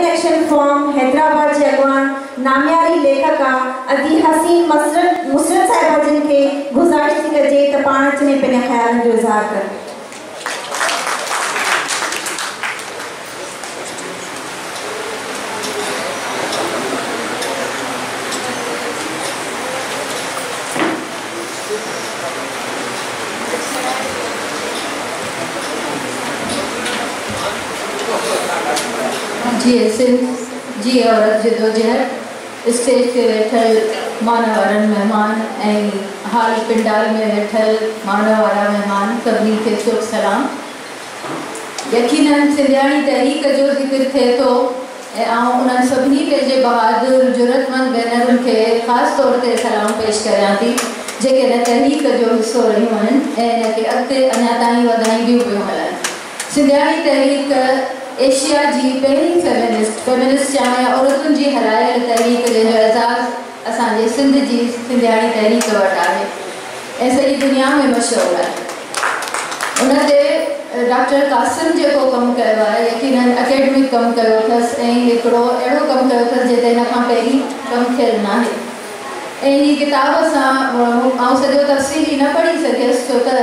Women action forum Hyderabad جي اڳواڻ نامياري ليکڪا ادي حسين مسرت مسرت صاحبه جن کي گذارش ٿي ڪجي ته پاڻ اچن ۽ پنهنجي خيالن جو اظهار ڪن. جيئي سنڌ، جيئي عورت جدوجهد، اسٽيج تي ويٺل مانوارن مهمان ۽ هال پنڊال ۾ ويٺل مانوارا مهمان سڀني کي سرخ سلام. يقينن سنڌياڻي تحريڪ جو ذڪر ٿئي ٿو ۽ آئون انهن سڀني پنهنجي بهادر جرئتمند ڀينرن کي خاص طور تي سلام پيش ڪريان ٿي جيڪي هن تحريڪ جو حصو رهيون آهن ۽ ان کي اڳتي اڃا تائين وڌائينديون پيون هلن. سنڌياڻي تحريڪ ايشيا جي پهرين فيمنسٽ، فيمنسٽ چوان يا عورتن جي هلايل تحريڪ جنهن جو اعزاز اسان جي سنڌ جي سنڌياڻي تحريڪ وٽ آهي ۽ سڄي دنيا ۾ مشهور آهي. ان تي ڊاڪٽر قاسم جيڪو ڪم ڪيو آهي يقينن اڪيڊمڪ ڪم ڪيو اٿس ۽ هڪڙو اهڙو ڪم ڪيو اٿس جنهن تي هن کان پهرين ڪم ٿيل ناهي ۽ هي ڪتاب سان آئون سڄو تفصيلي نه پڙهي سگهيس ڇو ته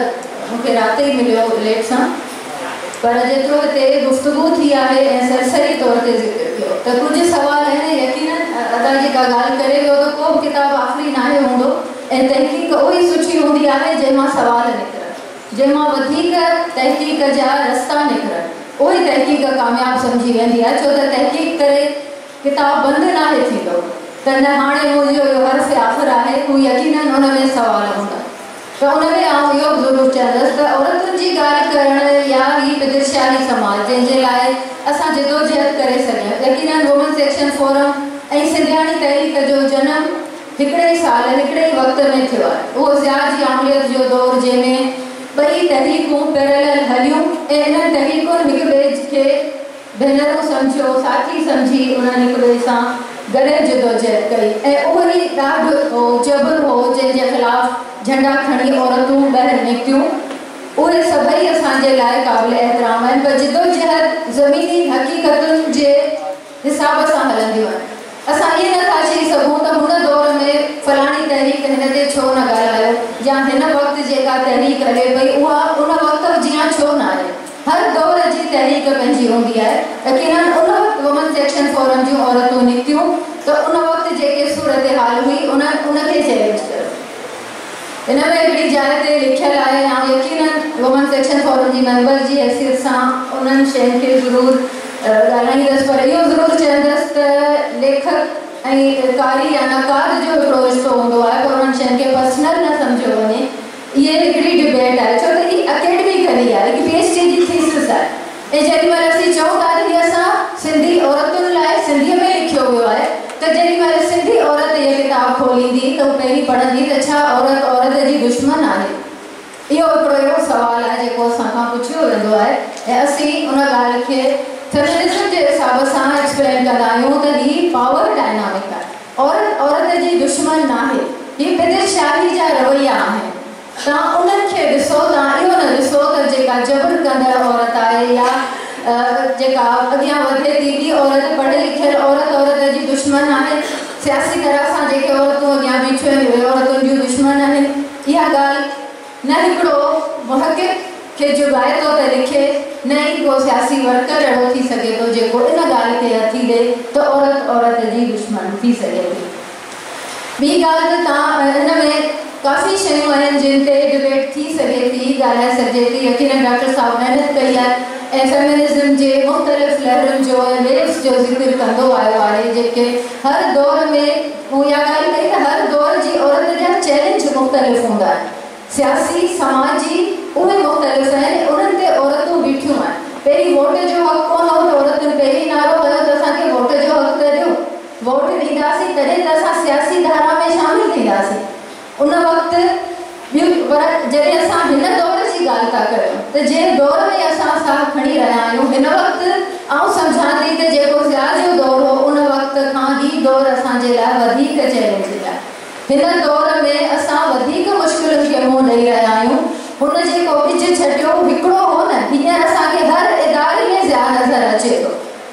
مون کي رات ئي مليو ليٽ سان پر جيترو هتي گفتگو ٿي آهي ۽ سرسري طور تي ذڪر ٿيو ته ڪجهه سوال آهن يقينن ادا جيڪا ڳالهه ڪري ويو ته ڪو به ڪتاب آخري ناهي هوندو ۽ تحقيق اهو ئي سٺي هوندي آهي جنهن مان سوال نڪرن جنهن مان وڌيڪ تحقيق جا رستا نڪرن اهو ئي تحقيق ڪامياب سمجهي ويندي آهي ڇو ته تحقيق ڪري ڪتاب بند ناهي ٿيندو ته نه هاڻي منهنجو اهو حرف آخر آهي هو يقينن ان ۾ سوال هوندا ته ان ۾ آئون اهو به ضرور چوندس ته عورتن جي ڳالهه ڪرڻ يا هي پدرشاهي سماج جنهن جي لاء اسان جدوجهد ڪري سگهيا يقينن وومنس ايڪشن فورم ۽ سنڌياڻي تحريڪ جو جنم هڪڙي ئي سال هڪڙي ئي وقت ۾ ٿيو آهي اهو ضياء جي آمريت جو دور جنهن ۾ ٻئي تحريڪون پيرلل هليون ۽ انهن تحريڪن هڪ ٻئي کي ڀينرون سمجهيو، ساٿي سمجهي انهن هڪ ٻئي سان گڏيل جدوجهد ڪئي ۽ اهو ئي ڏاڍ هو، جبر هو، جنهن جي خلاف جهنڊا کڻي عورتون ٻاهر نڪتيون. اهي سڀئي اسان جي لاء قابل احترام آهن پر جدوجهد زميني حقيقتن جي حساب سان هلنديون آهن. اسان ائين نه ٿا چئي سگهون ته هن دور ۾ فلاڻي تحريڪ هن تي ڇو نه ڳالهايو يا هن وقت جيڪا تحريڪ هلي پئي اها ان وقت جيان ڇو نه آهي. هر دور جي تحريڪ پنهنجي هوندي آهي. يقينن ان وقت وومنس ايڪشن فورم جون عورتون نڪتيون ته ان وقت جيڪي صورتحال هئي انهن ان کي چئلينج ڪيو. ان ۾ هڪڙي جاء تي لکيل آهي ۽ آئون يقينن وومنس ايڪشن فورم جي ميمبر جي حيثيت سان انهن شين کي ضرور ڳالهائيندس پر اهو ضرور چوندس ته ليکڪ ۽ قاري يا نقاد جو هڪڙو رشتو هوندو آهي پر انهن شين کي پرسنل نه سمجهيو وڃي. اهي هڪڙي ڊبيٽ آهي ڇو ته هي اڪيڊميڪلي آهي هڪ پي ايڇ ڊي جي ٿيسز آهي ۽ جيڏي مهل اسين چئون ٿا ته هي اسان سنڌي عورتن لاء سنڌيء ۾ لکيو ويو آهي ته جيڏي مهل سنڌي عورت اهي ڪتاب کوليندي ته هو پهرين پڙهندي ته ڇا عورت عورت جي دشمن آهي؟ اهو هڪڙو اهڙو سوال آهي جيڪو اسان کان پڇيو ويندو آهي ۽ اسين ان ڳالهه کي فيمنزم جي حساب سان ايڪسپلين ڪندا آهيون ته هي پاور ڊائنامڪ آهي. عورت عورت جي دشمن ناهي. هي پدرشاهي جا رويا آهن. توهان انهن کي ڏسو، توهان اهو نه ڏسو ته جيڪا جبر ڪندڙ عورت آهي يا جيڪا اڳيان وڌي ٿي ٻي عورت پڙهيل لکيل عورت عورت جي دشمن آهي. سياسي طرح سان جيڪي عورتون اڳيان بيٺيون آهن اهي عورتن جون دشمن آهن. اها ڳالهه نه هڪڙو محقق کي جڳائي ٿو ته لکي، نه ئي ڪو سياسي ورڪر اهڙو ٿي سگهي ٿو جيڪو ان ڳالهه کي هٿي ڏئي ته عورت عورت جي دشمن ٿي سگهي ٿي. ٻي ڳالهه ته تان ان ۾ ڪافي شيون آهن جن تي ڊبيٽ ٿي سگهي ٿي، ڳالهائي سگهجي ٿي، يقينن ڊاڪٽر صاحب محنت ڪئي آهي ۽ فيمنزم جي مختلف لهرن جو ۽ ويوز جو ذڪر ڪندو آيو آهي جيڪي هر دور ۾ مون اها ڳالهه ڪئي ته هر دور جي عورت جا چئلينج مختلف هوندا آهن. سياسي، سماجي اهي مختلف آهن ۽ انهن تي عورتون بيٺيون آهن. پهرين ووٽ جو حق ڪونه هو ته عورتن پهرين نعرو هنيو ته اسان کي ووٽ جو حق ته ڏيو. ووٽ ڏينداسين تڏهن ته اسان سياسي ڌارا ۾ شامل ٿينداسين. ان وقت ٻيون پر جڏهن اسان هن دور جي ڳالهه ٿا ڪريون ته جنهن دور ۾ اسان ساهه کڻي رهيا آهيون هن وقت آئون سمجهان ٿي ته جيڪو ضياء جو دور هو ان وقت کان هي دور اسان جي لاء وڌيڪ چئلينجنگ آهي. هن دور ۾ اسان وڌيڪ مشڪلن کي منهن ڏئي رهيا آهيون. هن جيڪو ٻج ڇٽيو هڪڙو هو نه هينئر اسان کي هر اداري ۾ ضياء نظر اچي ٿو.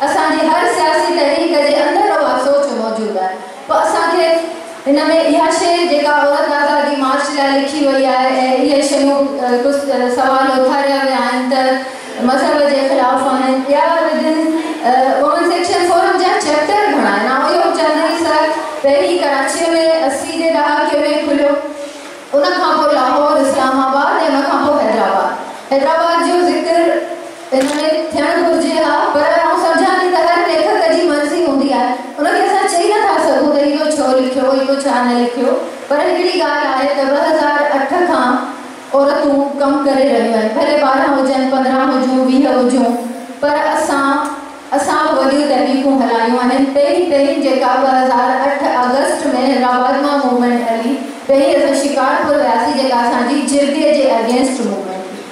اسان جي هر سياسي تحريڪ. ان کان پوءِ لاهور، اسلام آباد ۽ ان کان پوءِ حيدرآباد. حيدرآباد جو ذڪر ان ۾ ٿيڻ گهرجي ها، پر آئون سمجهان ٿي ته هر ليکڪ جي مرضي هوندي آهي، ان کي اسان چئي نٿا سگهون ته اهو ڇو لکيو، اهو ڇا نه لکيو. پر هڪڙي ڳالهه آهي ته 2008 کان عورتون ڪم ڪري رهيون آهن، ڀلي 12 هجن، 15 هجون، 20 هجون، پر اسان به وڏيون تحريڪون هلايون آهن. پهرين پهرين جيڪا 2008 آگسٽ ۾ حيدرآباد مان موومينٽ هلي، پهرين اسان شڪارپور وياسين، جيڪا اسان جي جرڳي جي اگينسٽ موومينٽ هئي.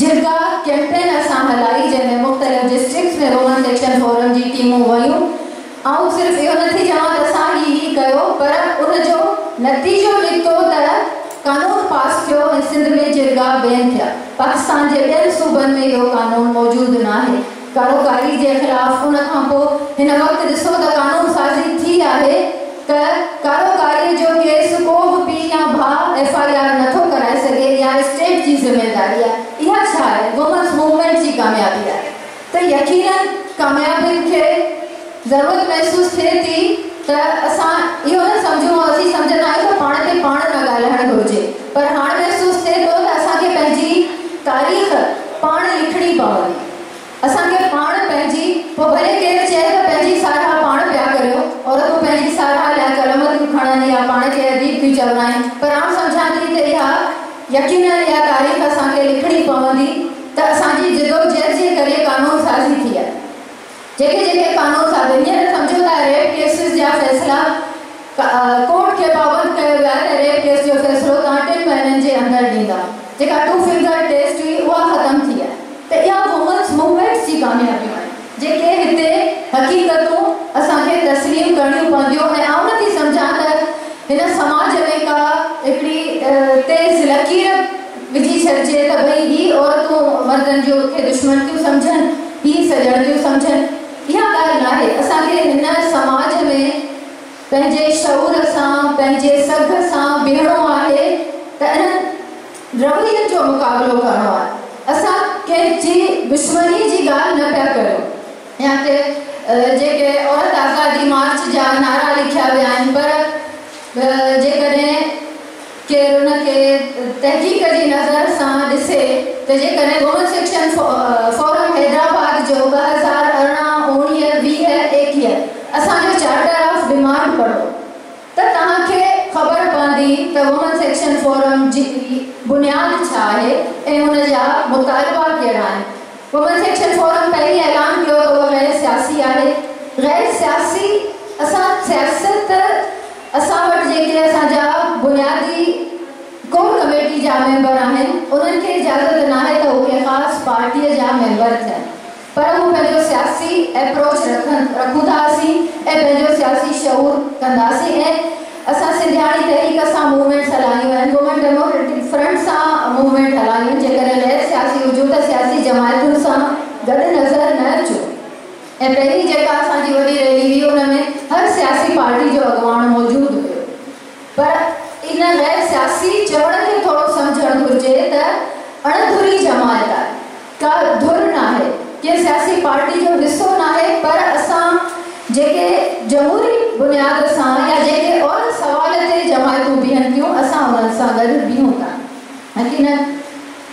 جرڳا ڪيمپين اسان هلائي، جنهن ۾ مختلف ڊسٽرڪٽس ۾ وومنس ايڪشن فورم جي ٽيمون ويون. آئون صرف اهو نٿي چوان ته اسان هي ڪيو، پر ان جو نتيجو نڪتو ته قانون پاس ٿيو ۽ سنڌ ۾ جرڳا بين ٿيا. پاڪستان جي ٻين صوبن ۾ اهو قانون موجود نه آهي ڪاروڪاري جي خلاف. ان کان پوءِ هن وقت ڏسو ته قانون سازي ٿي آهي ته ڪاروڪاريءَ جو ڪيس ڪو به پيءُ يا ڀاءُ ايف I R نٿو ڪرائي سگهي، اها اسٽيٽ جي ذميداري آهي. اها ڇا آهي؟ وومنس موومينٽ جي ڪاميابي آهي. ته يقينن ڪاميابين کي ضرورت محسوس ٿئي ٿي ته اسان اهو نه سمجهون، اسين سمجهندا آهيون ته پاڻ تي پاڻ نه ڳالهائڻ گهرجي، پر هاڻي محسوس ٿئي ٿو ته اسان کي پنهنجي تاريخ پاڻ لکڻي پوندي. اسان کي پاڻ پنهنجي، پوءِ ڀلي ڪير چئي ته پنهنجي ساراهه پاڻ پيا ڪريو، عورتون پنهنجي ساراهه لاءِ قلم ٿيون کڻن يا پاڻ کي اديب ٿيون چورائن، پر آئون سمجهان ٿي ته اها يقينن اها تاريخ اسان کي لکڻي پوندي ته اسان جي جدوجهد جي ڪري قانون سازي ٿي آهي. جيڪي جيڪي قانون ساز هينئر سمجهو ٿا ريپ ڪيسز جا فيصلا ڪورٽ کي پابند ڪيو ويو آهي ته ريپ ڪيس جو فيصلو توهان 3 مهينن جي اندر ڏيندا. جيڪا 2 فنگر ٽيسٽ هئي اها ختم ٿي آهي. ته اها وومنس موومينٽس جي ڪاميابيون آهن، جيڪي هتي حقيقتون اسان کي تسليم ڪرڻيون پونديون. ۽ آئون نٿي سمجهان ته هن سماج ۾ ڪا هڪڙي تيز لڪير وجهي ڇڏجي ته ڀئي هي عورتون مردن جو کي دشمن ٿيون سمجهن، هي سڄڻ ٿيون سمجهن. اها ڳالهه نه آهي. اسان کي هن سماج ۾ پنهنجي شعور سان، پنهنجي سگهه سان بيهڻو آهي ته انهن روين جو مقابلو ڪرڻو آهي. اسان ڪنهن جي دشمني جي ڳالهه نه پيا ڪريون. يا ته جيڪي عورت آزادي مارچ جا نعرا لکيا ويا آهن، پر جيڪڏهن ڪير ان کي تحقيق جي نظر سان ڏسي ته جيڪڏهن وومنس ايڪشن فورم حيدرآباد جو 2018، 19، 20، 21 اسان جو چارٽر آف ڊمانڊ پڙهو ته توهان کي خبر پوندي ته وومنس ايڪشن فورم جي بنياد ڇا آهي ۽ هن جا مطالبا ڪهڙا آهن. وومنس ايڪشن فورم پهرين اعلان ڪيو ته اهو غير سياسي آهي. غير سياسي اسان سياست اسان وٽ جيڪي اسان جا بنيادي ڪور ڪميٽي جا ميمبر آهن، انهن کي اجازت نه آهي ته اهي ڪنهن خاص پارٽيءَ جا ميمبر ٿين، پر هو پنهنجو سياسي اپروچ رکون ٿا اسين ۽ پنهنجو سياسي شعور ڪنداسين. ۽ اسان سنڌياڻي تحريڪ سان موومينٽس هلايون آهن، وومين ڊيموڪريٽڪ فرنٽ سان موومينٽ هلايون. جيڪڏهن غير سياسي هجون ته سياسي جماعتن سان گڏ نظر نه اچون. ۽ پهرين جيڪا اسان جي وڏي ريلي هئي ان ۾ هر سياسي پارٽي جو اڳواڻ موجود هيو، پر ان غير سياسي چوڻ کي ٿورو سمجهڻ گهرجي ته اڻڌري جماعت آهي، ڪا ڌر نه آهي، ڪنهن سياسي پارٽي جو حصو نه آهي، پر اسان جيڪي جمهوري بنياد سان يا جيڪي عورت سوال تي جماعتون بيهن ٿيون، اسان انهن سان گڏ بيهون ٿا. يقينن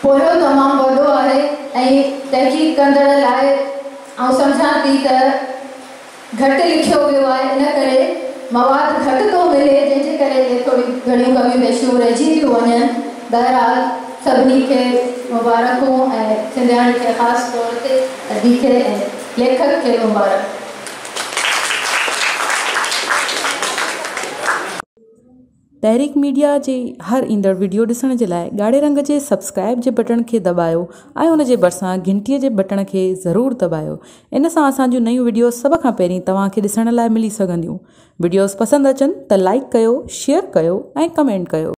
پورهيو تمام وڏو آهي ۽ تحقيق ڪندڙ لاءِ آئون سمجهان ٿي ته گهٽ لکيو ويو آهي، ان ڪري مواد گهٽ ٿو ملي، جنهن جي ڪري اهي ٿوري گهڻيون ڪميون پيشيون رهجي ٿيون وڃن. بهرحال سڀني کي مبارڪون ۽ سنڌياڻي کي خاص طور تي ادي کي ۽ ليکڪ کي مبارڪ. تحريڪ ميڊيا جي هر ايندڙ وڊيو ڏسڻ جي لاءِ ڳاڙهي رنگ جي سبسڪرائب جي بٽڻ کي دٻايو ۽ ان جي ڀرسان گهنٽيءَ جي بٽڻ کي ضرور دٻايو. ان سان اسان جون نيون وڊيوز سڀ کان پهرين توهان کي ڏسڻ لاءِ ملي سگهنديون. وڊيوز پسند اچن ته لائيڪ ڪيو، شيئر ڪيو ۽ ڪمينٽ ڪيو.